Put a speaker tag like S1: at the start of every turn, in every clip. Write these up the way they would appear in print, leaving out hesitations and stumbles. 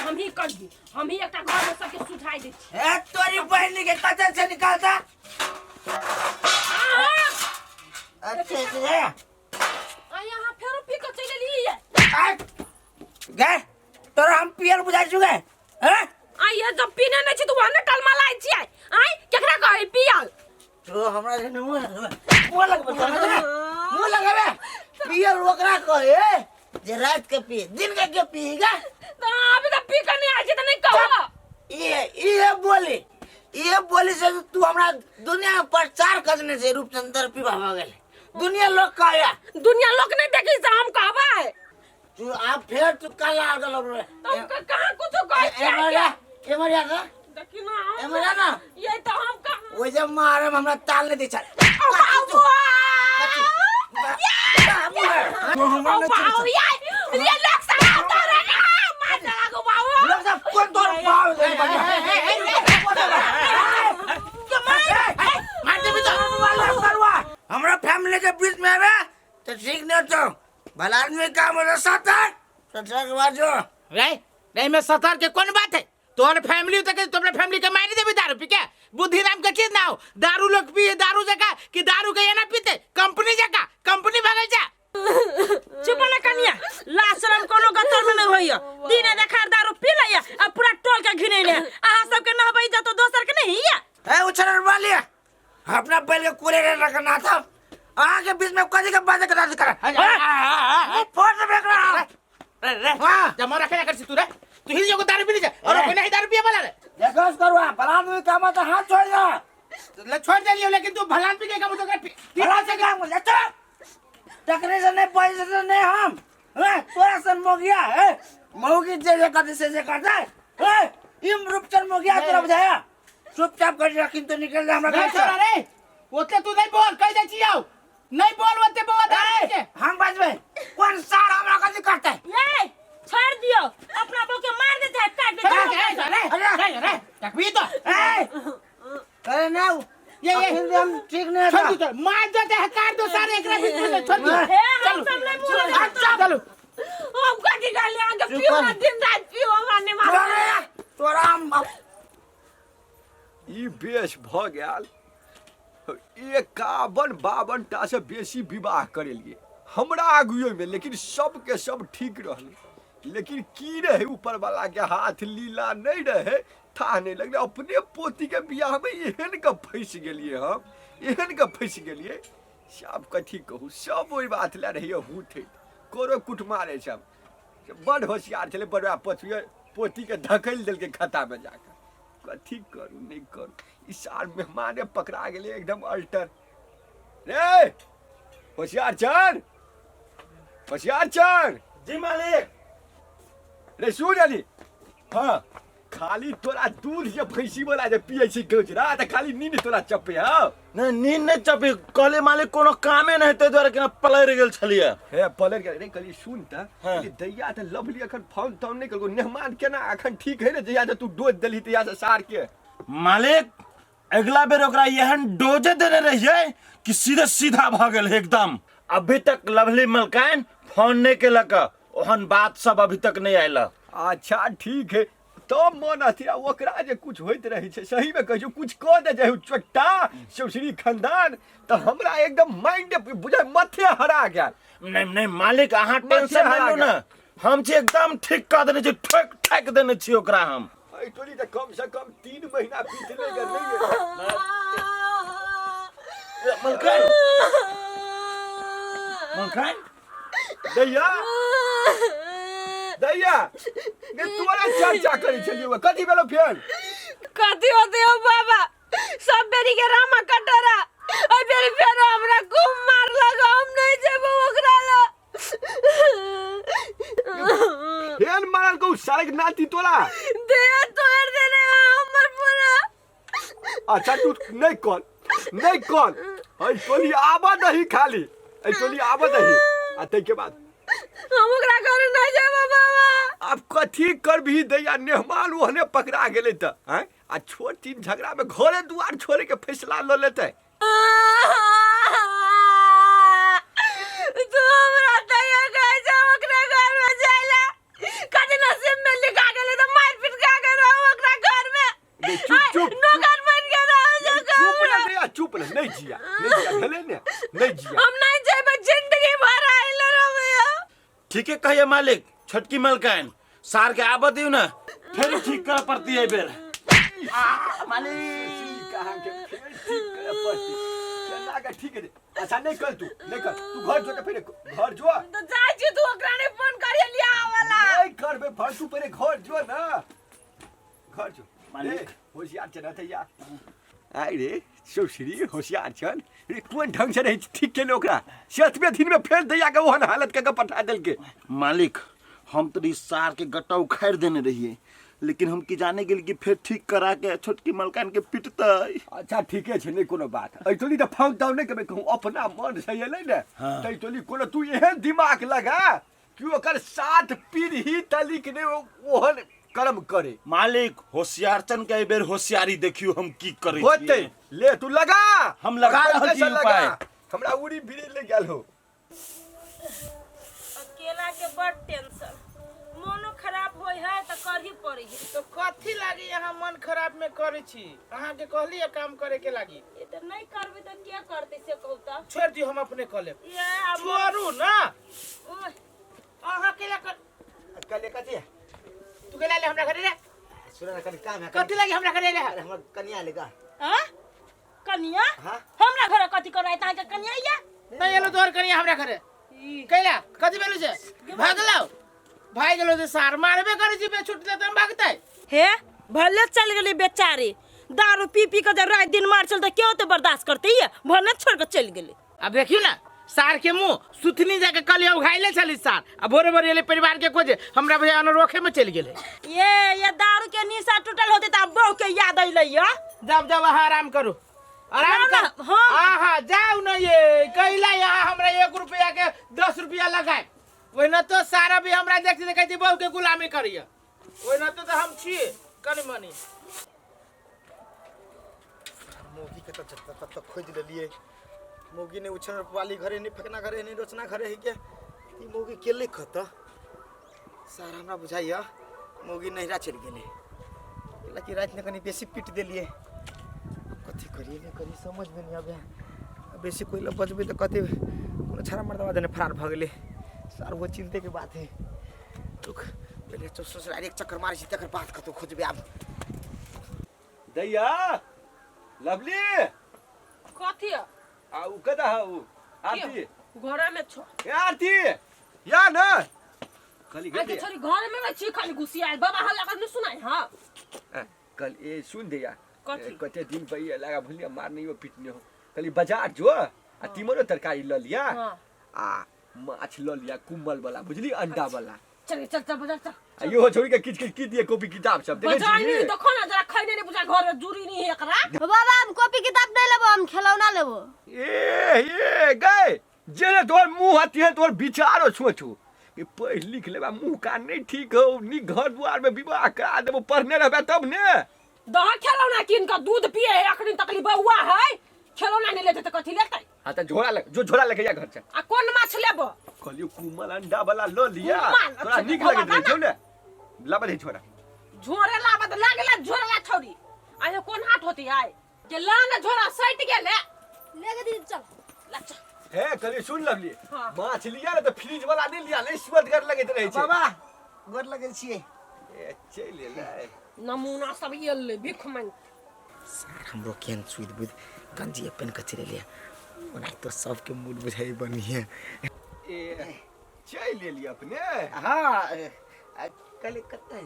S1: हम ही करिए, हम ही एकटा घर में सबके सुझाई दै छी।
S2: ए तोरी बहनी के कतऽ से निकालता? अच्छे से
S1: आ यहाँ फेरो पी के चलि एलियै।
S2: गे तोरा हम पियल बुझाइ छु गे? हैं?
S1: आ ये जब पीने नहीं छी तो वहाँ ने टलमलाइ छियै। आइ केकरा कहै पियल?
S2: तो हमरा जे मुँह लगबे, मुँह लगबे, मुँह लगबे। पियल ओकरा कहे जे रात के पी, दिन के के पी गे?
S1: तो अभी तो पी के नहीं आइ छी तऽ नहीं कहब।
S2: ये बोली, ये बोली से तू हमरा दुनिया में प्रचार कर देने से रूपचंद्र पीवा भऽ गेलै। दुनिया लोग कहया।
S1: दुनिया लोग नहीं देखी से हम कहबै।
S2: तू आप फेर तू कल आ गेलो रे।
S1: तो हम कहाँ कुछो कहै छियै?
S2: एमर जा, एमर जा का।
S1: देखी ना हम।
S2: एमर जा ना।
S1: ये तो हम कहाँ
S2: ओइ जे मारे में हमरा ताल नहीं दै छल।
S1: बाबू।
S2: बाबू
S1: हमरा नहीं बाबू, ये लोग सब आता रे ना मार चला गो बाबू।
S2: लोग सब कोन तोर बाबू दे हमरा फैमिली के बीच में आवे तो ठीक नहीं तो भला आदमी काम हो सतर सतर के बाद जो
S3: रे नहीं में सतर के कौन बात है? तोहर फैमिली तक तो अपने फैमिली के मारी देबी दारू पी के। बुद्धि नाम के चीज ना हो, दारू लोग पिए दारू जका कि दारू के ना पीते कंपनी जका कंपनी भागे जा।
S4: चुप ना कनिया, लाज शरम कोनो गतर में नहीं होइया। दिन देखार दारू पी लैया आ पूरा टोल के घिनैले। अहाँ सबके नहबै जतो दोसर के नहीं हिया।
S2: ए उछल वाली अपना बैल के कूड़े रे रखना था, अहाँ के बीच में कथी के बात करा कर फोड़ देबे एकरा।
S3: रे रे जमा रखे कर तू रे, तू ही जो दारू पी जा और कोई नहीं दारू पिए वाला रे।
S2: देखो करुआ भला आदमी काम तो हाथ छोड़ जा।
S3: ले छोड़ दे लियो, लेकिन तू भला आदमी के काम तो कर पी
S2: भला से काम कर चल। टकरे से नहीं, पैसे से नहीं हम हैं तोरा सन मोगिया है मौगी जे जे करते से जे करते है इम रूपचंद मोगिया तोरा बुझाया। चुपचाप कर रखिन तो निकल जा हमरा घर से।
S3: अरे ओते तू नहीं बोल, कह दे छी आओ नहीं बोल ओते बौआ दारू के।
S2: हम बजबे कोन सार हमरा कथि करते?
S4: ए छोड़ दियो अपना बो के मार देते है काट देते है।
S3: अरे अरे अरे तकबी तो।
S2: ए अरे ना
S3: ये ये
S2: अखिल हम ठीक नहीं
S3: छोड़ दो, मार देते है काट दो सारे एकरा बीच में छोड़ दो।
S4: हे हम सब नहीं बोल।
S3: अच्छा चलो
S1: हम कथि कहलियै अहाँके पियो ना दिन राति पियो हमरा नहि मार।
S2: तोरा हम
S5: ई बेस भऽ गेल। 51 52 टा से बेसी विवाह करेलिए हमरा आगुएमे, लेकिन सबके सब ठीक रहलै। लेकिन की रहै ऊपर वाला के हाथ लीला नहीं रहे, था नहीं लगलै। अपने पोती के बियाहमे एहन के फंसि गेलिए हम, एहन के फंसि गेलिए सब कथी कहू। सब ओहि बात लए रहिए हुठैत कोरो कुटमारे सब बड़ होशियार छलै। बड़वा पछुए पोतीके धकेलि देलकै खत्तामे जाकऽ। कथी करू नहीं करू, ई सार मेहमाने पकड़ा गेलै एकदम अल्टर। रे होशियार चल, होशियार चल।
S6: जी मालिक।
S5: रे सुन अली।
S6: हाँ।
S5: खाली तोरा दूध जे भैंसी वाला जे पिए छी गजरा त खाली नींद तोरा चपे हौ।
S6: नहीं नींद नहीं चपी, कहले मालिक कोनो कामे नहीं ते द्वारे केना पलरि गेल छलिए।
S5: हे पलरि गेल रे। कहली सुन त,
S6: हाँ।
S5: कहली दैया त लवली अखन फोन तोन नहीं कलको, मेहमान केना अखन ठीक है ने जहिया से तू डोज देलही तहिया से सार के।
S6: मालिक अगला बेर ओकरा एहन डोजे देने रहिए कि सीधे सीधा भ गेल एकदम। अभी तक लवली मलकाइन फोन नहीं केलक, ओहन बात सब अभी तक नहीं आयल।
S5: अच्छा ठीक है तब मन अथी आ ओकरा जे कुछ होइत रहै छै, सही में कहै छौ कुछ कऽ दे जे चोट्टा शिवश्री खानदान त हमरा एकदम माइंड बुझाय माथे हरा गेल।
S6: नहीं नहीं मालिक अहाँ
S5: माथे
S6: टेंशन
S5: हरा
S6: नहीं लू ना, हम छी एकदम ठीक कऽ देने छी, ठोक ठाक देने छी ओकरा हम।
S5: एहि टोली तऽ कम से कम 3 महीना बीतले गेल नहीं
S6: मलकाइन, मलकाइन।
S5: दैया, दैया, ने तोरा चर्चा करै छलियौ, कथी भेलौ फेर?
S1: कथी होतै हौ बाबा, सब बेरी के रामा कटोरा, एहि बेरी फेरो हमरा खूब मारलक, हम नहीं जेबो ओकरा लग।
S5: फेर मारल कौ सारे के नाती तोरा?
S1: देह तोड़ देने हमर पूरा।
S5: अच्छा तू नहीं कॉल, नहीं कॉल, ऐ टोली आबऽ दही खाली, ऐ टोली आबऽ दही, आ ताहिके बाद
S1: हम ओकरा घर नहीं जेबो बाबा।
S5: आब कथी करबही दैया, मेहमान ओहने पकड़ा गेलै तऽ आँय, आ छोट तीन झगड़ा में घरे दुआर छोड़े के फैसला लऽ लेतै।
S1: तू हमरा दैया कहै छै ओकरा घर में जाय ला, कथी नसीब में लिखा गेलै तऽ माय
S5: जिया, नहीं जिया भेलै ने, नहीं जिया।
S1: हम नहीं जेबै, जिंदगी भर आइल रहबै हम।
S6: ठीके कहिए मालिक, छोटकी मलकाइन सार के आबऽ दियौ ने, फेर ठीक करऽ पड़ती एहि बेर।
S5: मालिक कहाँ के फेर ठीक करे पड़ती, केना के ठीक है? अच्छा नहीं कर, तू नहीं कर, तू घर जो के पहले घर जो।
S1: तो जाइ छी, तू ओकरा नहीं फोन करिए लिया वाला।
S5: नहीं करबे फर, तू पहले घर जो ना, घर जो।
S6: मालिक।
S5: ए, होशियार चल थे यार, आइ रे सौश्री होशियार छल रे, कोन ढंग से रहे ठीक केले ओकरा, से एतबे दिन में फेर दैया के ओहन हालत के पठा देलके।
S6: मालिक हम तो इस सार के गट्टा उखाड़ देने रहिए, लेकिन हम की जाने गेल कि फेर ठीक करा के छोटकी मलकान के पिटतै।
S5: अच्छा ठीके छै, नहीं कोनो बात। ऐतोली तऽ फाउक दाउ नहीं कभी कहूँ, अपना मन से एलै ने।
S6: हाँ।
S5: तैतोली कोनो तू एहन दिमाग लगा कि ओकर सात पीढ़ी तलिक ने ओहन कर्म करे।
S6: मालिक होशियारचन के एहि बेर होशियारी देखियो हम की करै
S5: होते
S6: छियै।
S5: ले तू लगा,
S6: हम लगा रहल छी
S5: कैसे लगा?
S6: उपाय।
S5: हमरा उड़ी बिड़ी ले गेल हो।
S4: अकेला के बड़ टेंशन, मोनो खराब होय है त करही पड़े है।
S3: तो कथी लागी अहाँ मन खराब में करै छी? अहाँ के कहलिए काम करे के लागी।
S4: ये त नहीं करबे त के करते से कहू त?
S3: छोड़ दियो, हम अपने कऽ लेब।
S4: ये आब
S3: छोड़ू ना।
S4: ओह।
S3: अहाँ के कर
S2: कले कथी है?
S3: तू के ले हमरा घरे रे।
S2: सुन ना, कनी काम है।
S3: कथी लागी हमरा घरे रे?
S2: अरे हमर कनिया लेगा।
S4: हां कनिया?
S2: हाँ?
S4: हमरा घरे कथी कराय त अहाँ के कनिया या?
S3: नहीं एलो तोहर कनिया हमरा घरे। कैला कथी भेलु से? भागलौ, भाग गेलो से सार मारबे करै छी, बे छुटले त हम भागतै।
S4: हे भले चल गेली बेचारी, दारू पी पी के जब रात दिन मार चल त क्यों तो बर्दाश्त करते ही है, भले छोड़ के चल गेली।
S3: अब देखियो ना सार के मुंह सुथनी जाके कल उघाइले छली सार, आ भोरे भोरे एले परिवार के खोजे, हमरा भैया अनरोखे में चल गेले।
S4: ये दारू के निशा टूटल होते त बहू के याद अइलै या।
S3: जब जब अहाँ आराम करू, आराम
S4: जाओ ना,
S3: कर।
S4: हाँ।
S3: आहा जाओ ना, ये कैला यहाँ हमरा 1 रुपया के 10 रुपया लगाए, ओहिना तो सारा भी हमरा देखते देखते बहू के गुलामी करिए, ओहिना तो हम छिए कनी मनी।
S2: मौगी के तो जब तक तक खोज लेलिए, मौगी ने उछन वाली घरे नहीं, फेकना घरे नहीं, रोचना घरे है के ई मौगी के ले कत सारा हमरा बुझाइया मौगी नहिरा चल गेले, लेकिन रात में कनी बेसी पीट देलिए। कथी करिए नहीं करिए समझ में नहीं आवे, बेसी कोई लोग बजबे तो कथी कोनो छाड़ा मर्दवा देने फरार भ गेले सार, वो चिंते के बात है। रुक पहले तो ससुराल एक चक्कर मारे छी तकर बाद कतौ खोजबे आब।
S5: दैया लवली
S1: कथी है?
S5: आ उ कदा है उ आरती
S1: घरे में छो।
S5: ए आरती या ना खाली
S1: आके छोरी घर में नहीं छी, खाली घुसी आए बाबा हल्ला कर नहीं सुनाई। हां
S5: कल ए सुन दैया
S1: कथी?
S5: कते दिन पे ये लगा भुलिया मारने हो पिटने हो, खाली बाजार जो आ तीमरो तरकारी ल लिया।
S1: हां।
S5: आ माछ ल लिया कुम्बल वाला बुझली, अंडा वाला।
S1: चल चल चल बाजार चल।
S5: आ यो छोरी के किच किच की दिए कॉपी किताब सब देखे
S1: बाजार
S5: छी।
S1: नहीं देखो ना जरा खैने नहीं बुझा घर में जुरी नहीं है एकरा।
S7: बाबा हम कॉपी किताब नहीं लेबो, हम खिलौना लेबो।
S5: ए ए गए जेने तोर मुंह हती है तोर विचारो सोचू कि पढ़ लिख लेबा, मुंह कान नहीं ठीक हो, नी घर दुआर में विवाह करा देबो, पढ़ने रहबे तब ने।
S1: दहा खिलौना किन का दूध पिए है अखनी तकली बउआ है, खिलौना नहीं लेते त कथी लेतै?
S5: हां त झोला ले, जो झोला लेके जा घर से।
S1: आ कोन माछ लेबो?
S5: कहलियो कुमल अंडा वाला ल लिया,
S1: कुमल,
S5: तोरा
S1: अच्छा,
S5: नीक
S1: बाबा
S5: लगैत रहै
S1: ना।
S5: छौ ने, लाबे दे झोरा।
S1: झोरे लाबे त लागला झोरा छौरी, आ ये कोन हाथ होती आय जे ला ना झोरा सट गेले।
S7: ले के दीदी चल।
S1: ला चल।
S5: हे कहलियो सुन लवली,
S1: हाँ।
S5: माछ लिया ने त फ्रिज वाला नहीं लिया, नहीं सुअदगर लगैत रहै छै।
S2: बाबा गोर लगै छियै।
S5: ए चलि एलै
S1: नमूना सब एलै भीख मांग।
S2: सार हमरो केहन सुध बुध गंजी पेन के चलि एलियै, ओना तो सबके मूड बुझाइ बनिहे।
S5: ए चलि एलियै अपने।
S2: हाँ कहलियै कतऽ है?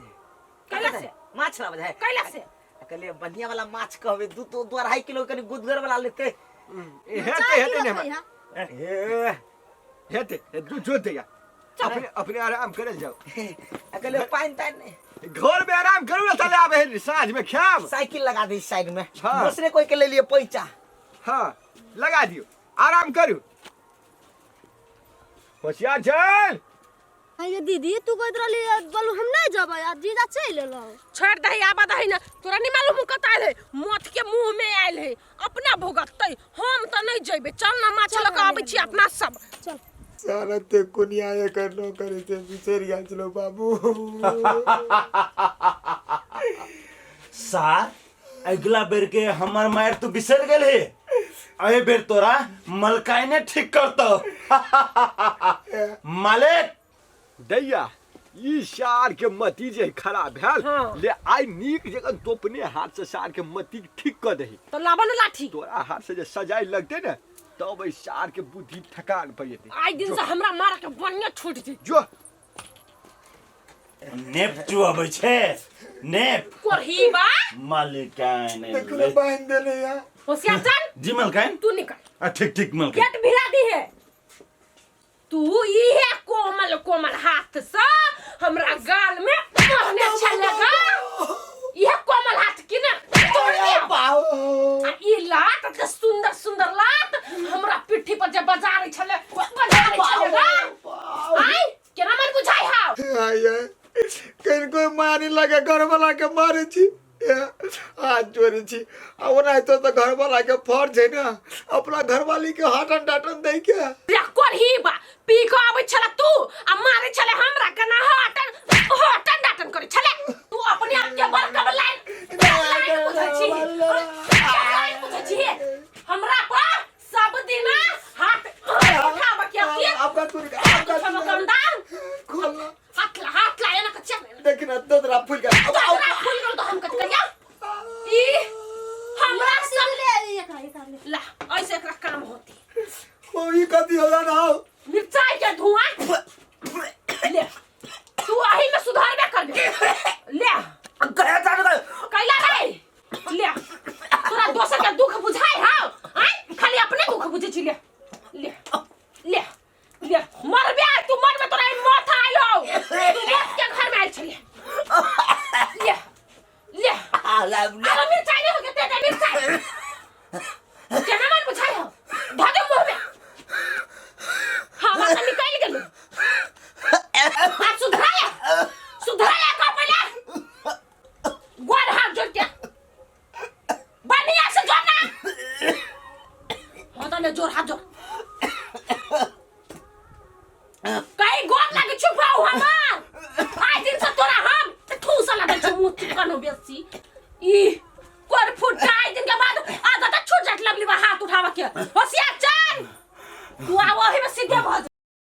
S1: कैला से?
S2: माछ लाबै है।
S1: कैला से?
S2: कहलियै बढ़िया वाला माछ कहबै, दू तो दू अढ़ाई किलो कनि गुदगर वाला लेते।
S5: ए हेतै हेतै ने हमरा।
S2: हे
S5: हेतै, दू जो दैया अपने अपने आराम करल जाओ।
S2: कहलियै पानि तानि नहि।
S5: घर में आराम करू ना, साले आबे है साँझ में खायब।
S2: साइकिल लगा दी साइड में।
S5: हाँ।
S2: दूसरे कोई के ले लिए पैसा।
S5: हाँ लगा दियो, आराम करू, होशियार चल।
S7: अरे दीदी तू कहत रहली बोलू हम नहीं जबै, आ जीजा चलि एलौ।
S1: छोड़ दही आबा दही ना, तोरा नहीं मालूम हम कतऽ आयल है, मौत के मुंह में आयल है, अपना भुगततै, हम तऽ नहीं जइबै। चल ना माछ लऽ कऽ आबै छी अपना सब।
S7: चल।
S8: सारा ते कोनिया एकर नो करे छै, बिसरि गेल छलो बाबू।
S6: सार अगला बेर के हमर मार तू बिसर गेल हे। एहि बेर तोरा मलकाइने ठीक करतौ। मालिक
S5: दैया ई सार के मती जे खराब भेल।
S1: हाँ।
S5: ले आइ नीक जगह तो अपने हाथ से सार के मती ठीक कर दही।
S1: तो लाबो ने लाठी।
S5: तोरा हाथ से जे सजाई लगते ने तब एहि सार के बुद्धि ठकान पर जेतै।
S1: आइ दिन से हमरा मार के बढ़िया छूट जेतै।
S5: जो
S6: नेप चुअबै छै नेप
S1: कोरही बा
S6: मालिकाइन।
S8: देखो ना बांध देले यार।
S1: होशियार चल।
S6: जी मलकाइन।
S1: तू निकल।
S6: आ ठीक ठीक मलकाइन।
S1: गेट भिड़ा दी है तू। इहे कोमल कोमल हाथ से हमरा गाल में मारने छलेगा। इहे कोमल हाथ की ना तोड़ दिया। आ ई लात एते सुंदर सुंदर लात हमरा पिट्ठी पर जे बजारै छले बजारै छले गा। आइ केना मन बुझाइ हाव।
S8: आय कनिको मारी लगे घरवाला के मारे छी, हाथ जोड़े छी। आ ओनाहितो तऽ घरवाला के फर्ज है ना अपना घरवाली के हटन डाटन दै के।
S1: रे कोरही बा पी के आबै छले तू आ मारे छले हमरा केना हटन हटन डाटन करै छले। तू अपने आप के बड़का लाइन लाइन बुझै छी, लाइन बुझै छी। हमरा पर सब दिना हाथ उठाबऽ के अथी।
S8: आपका तुर आपका
S1: उठाबऽ के अंदाज।
S8: खोलना
S1: हाथ ला हाथ ला एना के चल।
S8: देखना दोदरा फूल गया।
S1: दोदरा फूल गेल तो हम कत करिया ई हमरा सब
S7: ले एकरा एकरा ले
S1: ला ऐसे एकरा काम होती।
S8: ओ ई कथी होला ना?
S1: मिर्चाई के धुआं ले तू अही में सुधारबे करबे। ले
S2: गया चालू कर।
S1: कैला रे ले तोरा दोसर के दुख बुझाय हाव। आय खाली अपने दुख बुझै छी। ले ले ले ले मरबे आइ तू मरबे। तोरा ई मौत आइलो तू मौत के घर में आइल छले। ले ले अरे मिर्चाई नहीं हो गया दे दे मिर्चाई केना मन बुझाय हो धऽ दे मुंह में। हवा तऽ निकलि गेलै। आ सुधरा सुधरा का पहिले गोर हाथ जोड़ के बढ़िया से जोड़ ना। हाँ तो ले जोड़ हाथ जोड़। कहीं गोर लागे छुपाऊ हमार। आइ दिन से तोरा हम ठूस लगे छौ मुँह चिपकनो बेसी। ई कोर फुटा आइ दिन के बाद आदत छूट जात लगली बा हाथ उठावे के। होशियार चल तू आ वही में सीधे भऽ।